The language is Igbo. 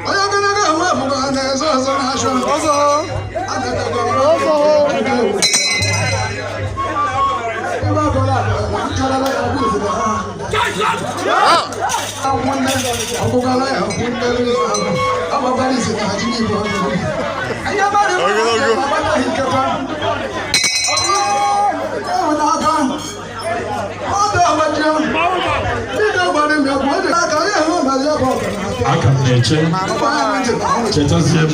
Onye ogologo ahụ abụghị na-ezo ọzọ na-achọ. Ọzọ. Aka m na-eche chetazie m.